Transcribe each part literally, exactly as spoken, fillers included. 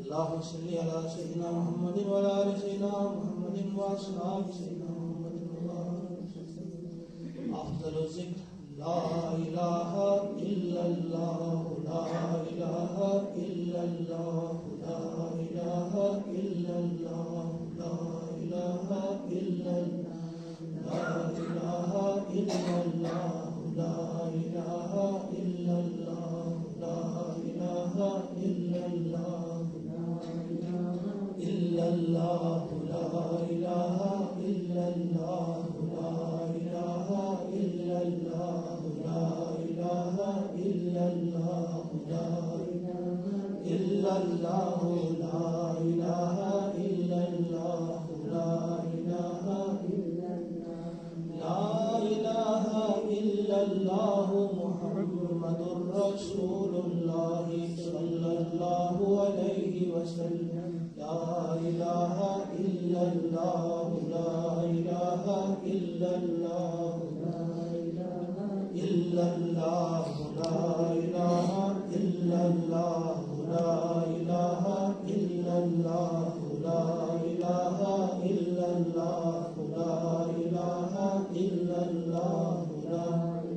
اللهم صل على سيدنا محمد وعلى آل سيدنا محمد وأصحاب سيدنا محمد وبارك وسلم. أفضل الذكر لا إله إلا الله، لا إله إلا الله، لا إله إلا الله، لا إله إلا الله، لا إله إلا الله، لا إله إلا الله، لا إله إلا الله، إلا الله، لا إله إلا الله، لا إله إلا الله، لا إله إلا الله، لا إله إلا الله، لا إله إلا الله، لا إله إلا الله، لا إله إلا الله، محمد رسول الله صلى الله عليه وسلم. لا إله إلا الله، لا إله إلا الله، لا إله إلا الله، لا إله إلا الله، لا إله إلا الله، لا إله إلا الله، لا إله إلا الله، لا إله إلا الله، لا إله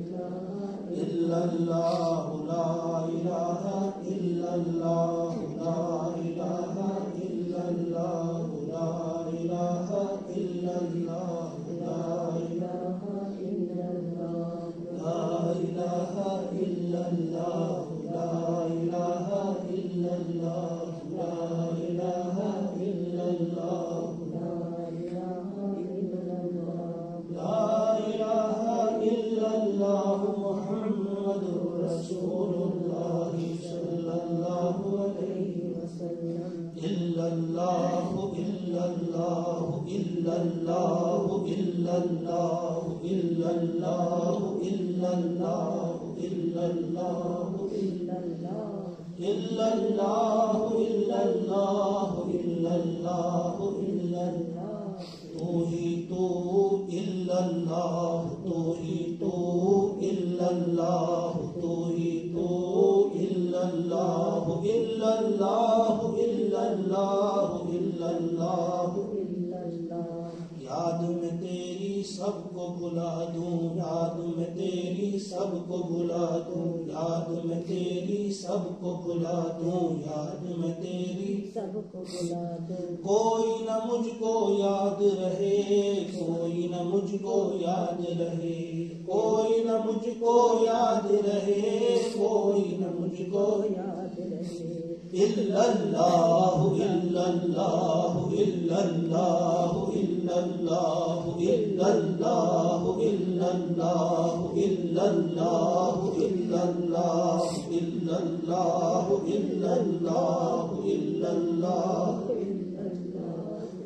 إلا الله، لا إله إلا الله، لا إله إلا الله، لا إله إلا الله، لا إله إلا الله، لا إله إلا الله، لا إله إلا الله، لا إله إلا الله، لا إله إلا الله، محمد رسول الله صلى الله عليه وسلم. إلا الله، إلا الله، إلا الله، إلا الله، إلا الله، إلا الله، إلا الله، إلا الله، إلا الله، إلا الله، إلا الله، إلا الله. تو ہی تو، إلا الله، تو ہی تو، إلا الله، تو ہی تو، إلا الله، إلا الله، إلا الله، إلا الله، إلا الله. یاد میں تیری سب کو بھلا دوں، یاد میں تیری سب کو بھلا دوں، یاد میں تیری سب کو بھلا دوں، یاد میں تیری سب کو بھلا دوں. کوئی نہ مجھ کو یاد رہے، کوئی نہ مجھ کو یاد رہے، کوئی نہ مجھ کو یاد رہے، کوئی نہ مجھ کو یاد رہے. إلا الله، إلا الله، إلا الله، إلا الله، إلا الله، إلا الله، إلا الله، إلا الله، إلا الله، إلا الله، إلا الله، إلا الله.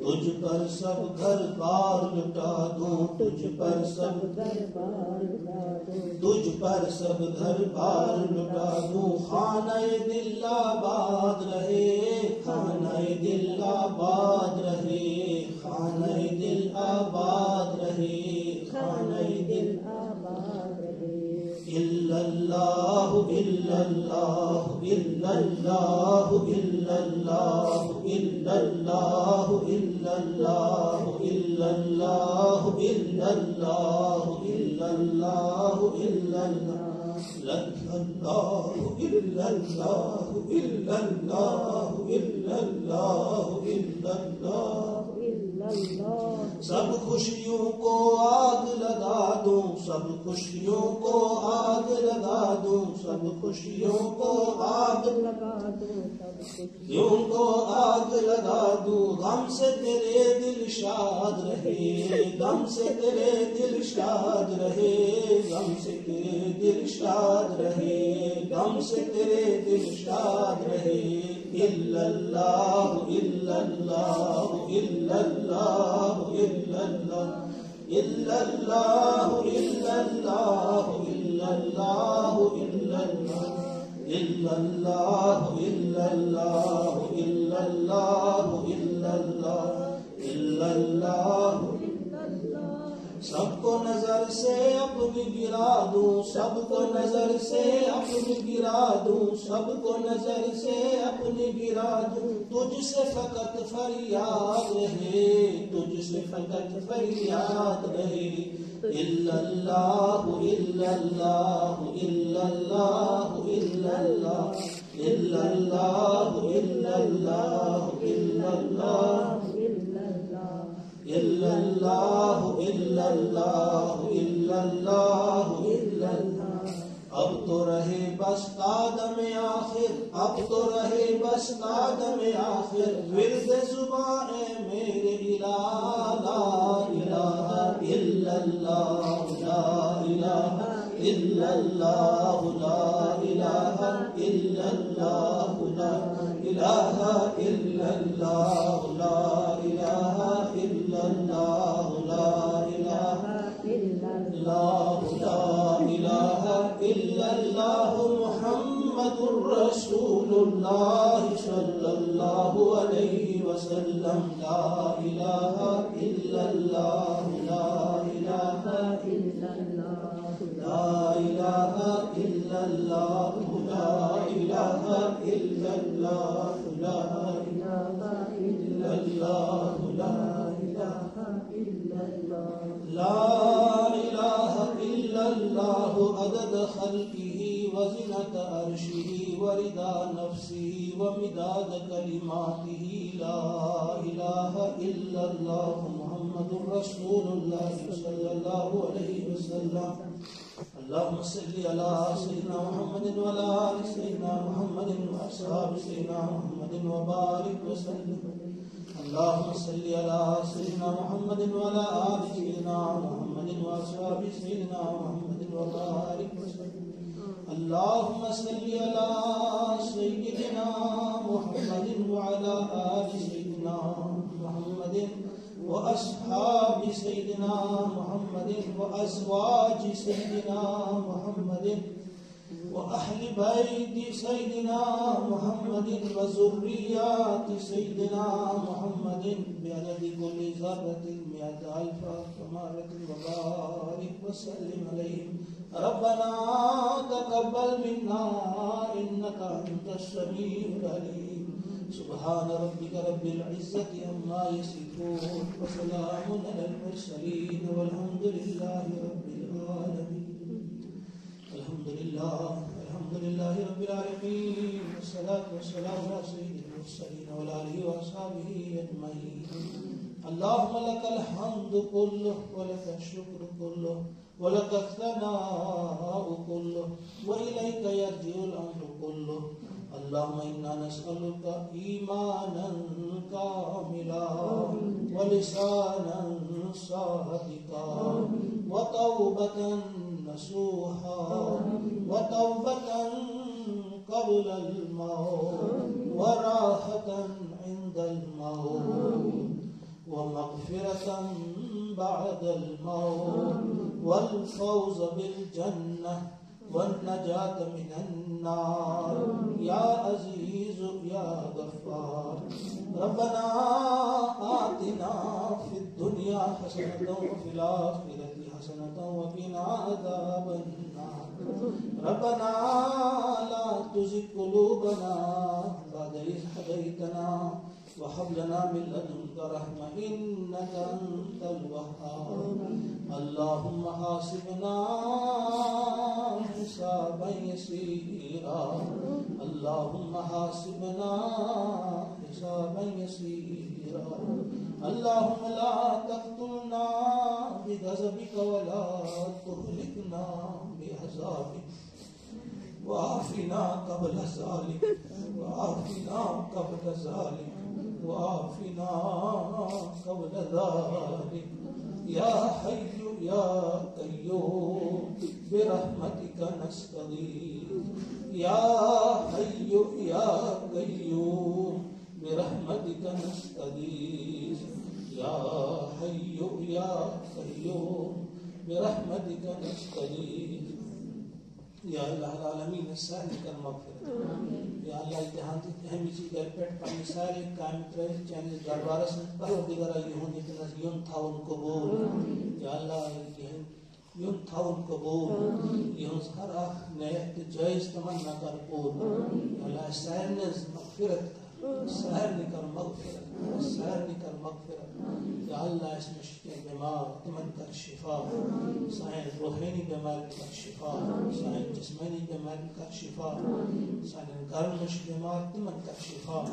تجھ پر سب گھر بار لٹا دوں، تجھ پر سب گھر بار لٹا دوں، تجھ پر سب گھر بار لٹا دوں. خانہ دل آباد رہے، خانہ دل آباد رہے، خانہ دل آباد رہے، خانہ دل آباد رہے. إلا الله، إلا الله، إلا الله، إلا الله، إلا الله، إلا الله، إلا الله، إلا الله، إلا الله، إلا الله. لا إله إلا الله، إلا الله، إلا الله، إلا الله، إلا الله. إلا الله. سب خوشیوں کو آگ لگا دوں، سب خوشیوں کو آگ لگا دوں، سب خوشیوں کو آگ لگا دوں، سب خوشیوں کو آگ لگا دوں. غم سے تیرے دل شاد رہے، غم سے تیرے دل شاد رہے، غم سے تیرے دل شاد رہے، غم سے تیرے دل شاد رہے. إلا الله، إلا الله، إلا الله، إلا الله، إلا الله، إلا الله، إلا الله، إلا الله، إلا الله، إلا الله، إلا الله، إلا الله، إلا الله. سب کو نظر سے اپنی گرا دوں، سب کو نظر سے اپنی گرا دوں، سب کو نظر سے اپنی گرا تجھ سے فقط فریاد رہے، تجھ سے فقط فریاد رہے۔ الا اللہ، الا اللہ، الا اللہ، الا اللہ، الا اللہ، الا اللہ، الا اللہ، الا اللہ، الا اللہ، الا اللہ، الا اللہ۔ اب تو رہے بس قدم آخر، اب تو رہے بس قدم آخر، ورد زبان اے میرے الہ، لا الہ الا اللہ، لا الہ الا اللہ، لا الہ الا اللہ، لا الہ الا اللہ، لا الہ الا اللہ، لا الہ الا اللہ، لا الہ الا اللہ، محمد رسول اللہ صلی اللہ علیہ وسلم، لا الہ الا اللہ، لا الہ الا اللہ، لا الہ الا اللہ، لا الہ الا اللہ، لا الہ الا اللہ، لا الہ الا اللہ۔ لا الہ الا اللہ عدد خلقہ وزنة عرشہ ورضا نفسہ ومداد کلماتہ، لا الہ الا اللہ محمد رسول اللہ صلی اللہ علیہ وسلم۔ اللهم صل على سيدنا محمد وعلى آل سيدنا محمد وأصحاب سيدنا محمد وبارك وسلم۔ اللهم صل على سيدنا محمد وعلى آل سيدنا محمد وأصحاب سيدنا محمد وبارك وسلم۔ اللهم صل على سيدنا محمد وعلى آل سيدنا محمد وأصحاب سيدنا محمد وأزواج سيدنا محمد وأهل بيت سيدنا محمد وذريات سيدنا محمد بعدد كل ذرة مئة ألف مرة وبارك وسلم عليهم. ربنا تقبل منا إنك أنت السميع العليم. سبحان ربك رب العزة عما يصفون وسلام على المرسلين والحمد لله رب العالمين. الحمد لله، الحمد لله رب العالمين، والصلاة والسلام على سيد المرسلين وعلى آله وأصحابه أجمعين. اللهم لك الحمد كله ولك الشكر كله ولك الثناء كله وإليك يرجع الأمر كله. اللهم إنا نسألك إيمانا كاملا ولسانا صادقا وتوبة نصوحا وتوبة قبل الموت وراحة عند الموت ومغفرة بعد الموت والفوز بالجنة والنجاة من النار يا عزيز يا غفار. ربنا آتنا في الدنيا حسنة وفي الآخرة حسنة وقنا عذاب النار. ربنا لا تزغ قلوبنا بعد إذ هديتنا وهب لنا من لدنك رحمة إنك أنت الوهاب. اللهم حاسبنا حسابا يسيرا. اللهم حاسبنا حسابا يسيرا. اللهم لا تقتلنا بغضبك ولا تهلكنا بعذابك. وعافنا قبل ذلك، وعافنا قبل ذلك، وعافنا قبل ذلك. يا حي يا قيوم برحمتك نستغيث. يا حي يا قيوم برحمتك نستغيث. يا حي يا قيوم برحمتك نستغيث. یا اللہ العالمین، اَسہِ سارنٕے کر مغفرت۔ یا اللہ، یہِ تہِ ہن تہٕ اہمِچی گرِ پٮ۪ٹھ پننہِ سارے کامہِ ترٲوِتھ چٲنِس دربارس منٛز، پروردگارا، یِہُنٛد ییٚتہِ نس یُن تھاوُن قبوٗل۔ یا اللہ، یِہُنٛد یُن تھاوُن قبوٗل۔ یِہٕنٛز ہر اکھ نیت تہٕ جٲیِز تمنا کر پوٗرٕ۔ یا اللہ، اَسہِ سارنٕے ہٕنٛز مغفرت کر۔ سارنٕے کر مغفرت، سارنٕے کر مغفرت۔ یا اللہ، اَسہِ نِش چھِ کینٛہہ بٮ۪مار، تِمن کر شفا۔ سانٮ۪ن روحٲنی بٮ۪مارٮ۪ن کر شفا، سانٮ۪ن جسمٲنی بٮ۪مارٮ۪ن کر شفا۔ سانٮ۪ن گرن منٛز چھِ بٮ۪مار، تِمن کر شفا۔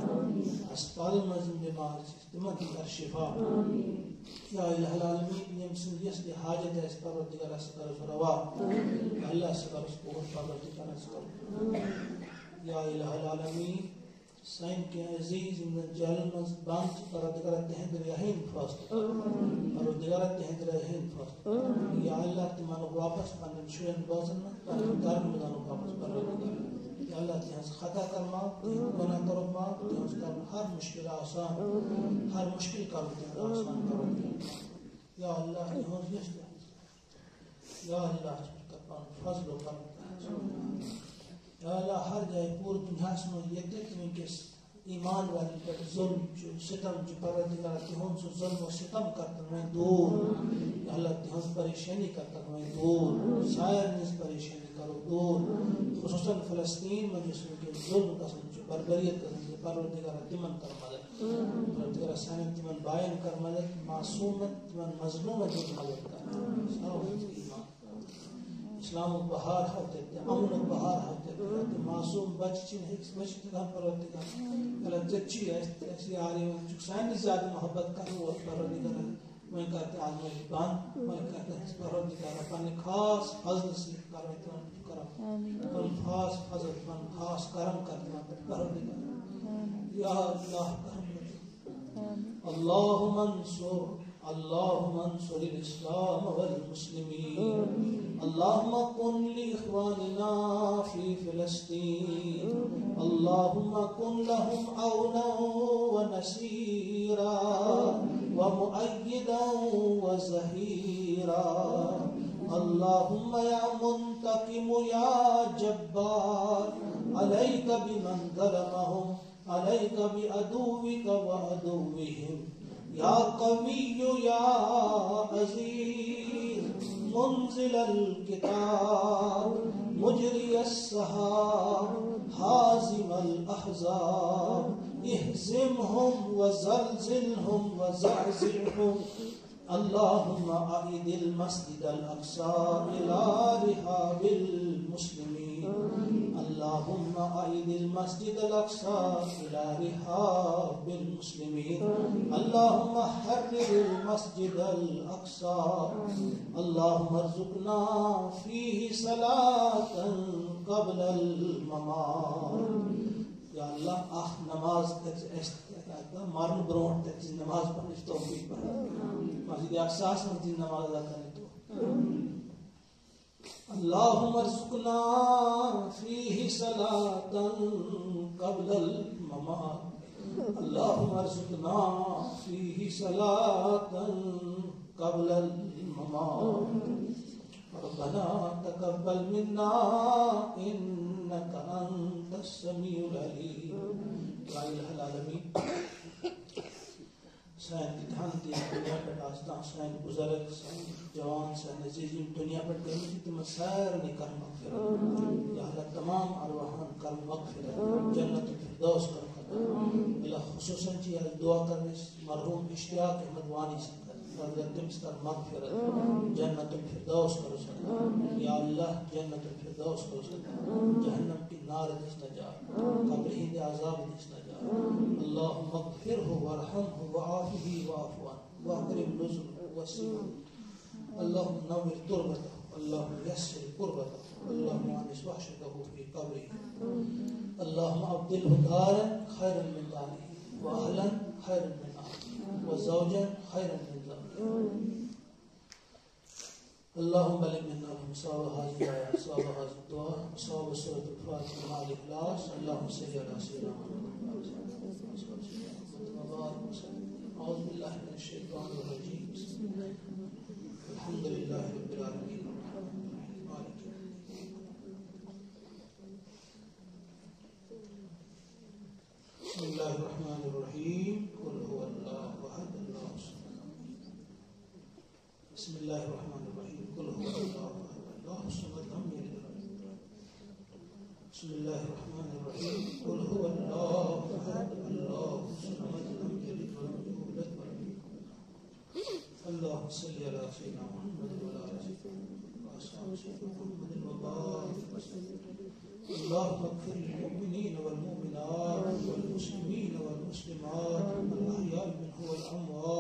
ہسپتالن منٛز یِم بٮ۪مار چھِ، تِمن تہِ کر شفا۔ یا الہ العالمین، ییٚمہِ سٕنٛز یۄس تہِ حاجت آسہِ، پروردگار، سُہ کرس روا۔ یا اللہ، سُہ کرس پوٗرٕ، پروردگار، سُہ کرس۔ یا الہ العالمین، سٲنۍ کینٛہہ عزیز یِم زن جیلن منٛز بند چھِ، پروردگار، تِہنٛدِ رہٲیی ہُنٛد فٲصلہٕ کر۔ پروردگار، تِہنٛدِ رہٲیی ہُنٛد فٲصلہٕ کر۔ یا اللہ، تِمن وَنُکھ واپس پننٮ۪ن شُرٮ۪ن بٲژن منٛز، پننٮ۪ن گرن منٛز اَنُکھ واپس، پروردگار۔ یا اللہ، تِہنٛز خطا کر معاف، تِہنٛد گۄناہ کَرُکھ معاف، تِہنٛز کَرُکھ ہر مُشکل آسان، ہر مُشکل کَرُکھ تِہنٛد آسان، پروردگار۔ یا اللہ، تِہنٛز یۄس تہِ، یا اللہ، کر پنُن فضل و کرم۔ یا اللہ، ہر جایہِ پوٗرٕ دُنیاہَس منٛز ییٚتہِ تہِ وٕنکیٚس ایمان والٮ۪ن پٮ۪ٹھ ظلم چھُ، ستم چھُ، پروردگار، تِہُنٛد سُہ ظلم و ستم کر تن وۄنۍ دوٗر۔ یا اللہ، تِہٕنٛز پریشٲنی کر تن وۄنۍ دوٗر۔ سارنٕے ہٕنٛز پریشٲنی کرو دوٗر۔ خصوصاً فلسطین منٛز یُس وٕنکیٚس ظلم گژھان چھُ، بربریت گژھان چھِ، پروردگار، تِمن کر مدد۔ پروردگار، سانٮ۪ن تِمن باین کر مدد، معصومن، تِمن مظلومن ہٕنٛز مدد کر۔ سارنٕے ہٕنٛز ایمان۔ اسلامُک بہار ہاو تیٚلہِ تہِ، امنُک بہار ہاو تیٚلہِ تہِ۔ تہٕ معصوم بچہِ چھِنہٕ ہیٚکہِ بچہِ تہِ دَپان پروردگار۔ اللہ، ژےٚ تہِ چھُے اَسہِ، اَسہِ یار یِوان، ژٕ چھُکھ سانہِ نِش زیادٕ محبت کرن وول پروردگار۔ وۄنۍ کر تہِ آزمٲیش بنٛد، وۄنۍ کر تہِ اَسہِ پروردگار پننہِ خاص فضلہٕ سۭتۍ کر وۄنۍ تِمن کرم۔ آمین۔ پنُن خاص فضل، پنُن خاص کرم کر تِمن پٮ۪ٹھ پروردگار۔ آمین۔ یا اللہ، کرم کر۔ آمین۔ اللهم انصر، اللهم انصر الإسلام والمسلمين. اللهم كن لإخواننا في فلسطين. اللهم كن لهم عونا ونصيرا ومؤيدا وزهيرا. اللهم يا منتقم يا جبار، عليك بمن ظلمهم، عليك بعدوك وعدوهم، يا قوي يا عزيز، منزل الكتاب، مجري السحاب، هازم الأحزاب، اهزمهم وزلزلهم وزعزعهم. اللهم أعد المسجد الأقصى إلى رحاب المسلمين. اللهم أعد المسجد الأقصى إلى رحاب المسلمين. اللهم حرر المسجد الأقصى. اللهم ارزقنا فيه صلاة قبل الممات. یا اللہ، اکھ نماز کر زِ اَسہِ مرنہٕ برونٛٹھ تہِ نماز پرنٕچ توفیق بخش۔ مسجد اقصاہس منٛز تہِ نماز ادا کرنٕچ توفیق۔ اللهم ارزقنا فيه صلاة قبل الممات. اللهم ارزقنا فيه صلاة قبل الممات. ربنا تقبل منا إنك أنت السميع العليم. یا الہ العالمین، سانہِ تہِ دھن تہِ یِم دُنیا پٮ۪ٹھ آسہِ، تام سانہِ بُزرگ، سانہِ جوان، سانہِ عزیز یِم دُنیا پٮ۪ٹھ گٔمٕتۍ چھِ، تِمن سارنٕے کر مغفرت۔ یا اللہ، تمام ارواحن کر مغفرت، جنت الفردوس کر عطا۔ اللہ، خصوصاً چھِ یہِ دعا کران أسۍ مرحوم اشتیاق احمد وانی سٕنٛدِ خٲطرٕ۔ پروردگار، تٔمِس کر مغفرت، جنت الفردوس کرُس عطا۔ یا اللہ، جنت الفردوس کرُس عطا۔ جہنم کہِ نارٕ دِس نجات، قبرِ ہٕنٛدِ عذابہٕ دِس نجات۔ اللهم اغفره وارحمه وعافه واعف عنه وأكرم نزله ووسع مدخله۔ اللهم نور تربته، اللهم يسر كربته، اللهم أنس وحشته في قبره۔ اللهم أبدله دارا خيرا من داره، وأهلا خيرا من أهله، وزوجا خيرا من زوجه۔ اللهم بلغ منا الحمد ثواب هذه الآية، ثواب هذه الدعاء، ثواب سورة الفاتحة مع الإخلاص۔ اللهم صل على سيدنا محمد وعلى آله وصحبه وسلم وبارك وسلم۔ أعوذ بالله من الشيطان الرجيم۔ بسم الله الرحمن الرحيم۔ الحمد لله رب العالمين، الرحمن الرحيم، مالك يوم الدين۔ بسم الله الرحمن الرحيم۔ قل هو الله أحد، الله الصمد، لم يلد ولم يولد۔ بسم الله الرحمن الرحيم۔ قل هو الله أحد، الله الصمد، لم يلد ولم يولد۔ بسم الله الرحمن الرحيم۔ قل هو الله أحد، سيدنا محمد وعلى آله وصحبه وسلم. اللهم اغفر للمؤمنين والمؤمنات والمسلمين والمسلمات الأحياء منهم والأموات.